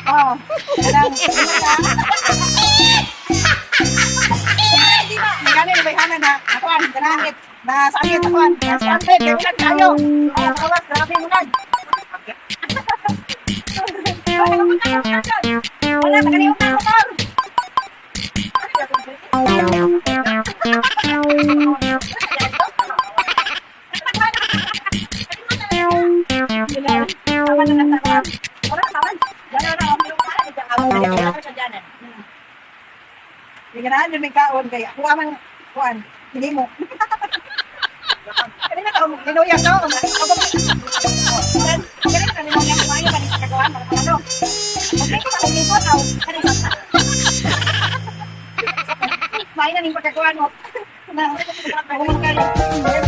Oh, kanang Gani ni bayhanan na akuan kanang na sakit akuan. Na sakit kay ulan kayo. Ah, kawas grabe ulan. Wala ka kaniyong motor. Tama na lang tama. Wala tama. Wala na, ako sa dyanan. Di ganahan yun may kaon kay ako amang kuan hindi mo. Kanina ka ginuya ka. Kanina ka ginuya ko ayo kanina kagawa para ano. Okay ko pa ko aw kanina. May na ning pagkagawa no. Na kayo.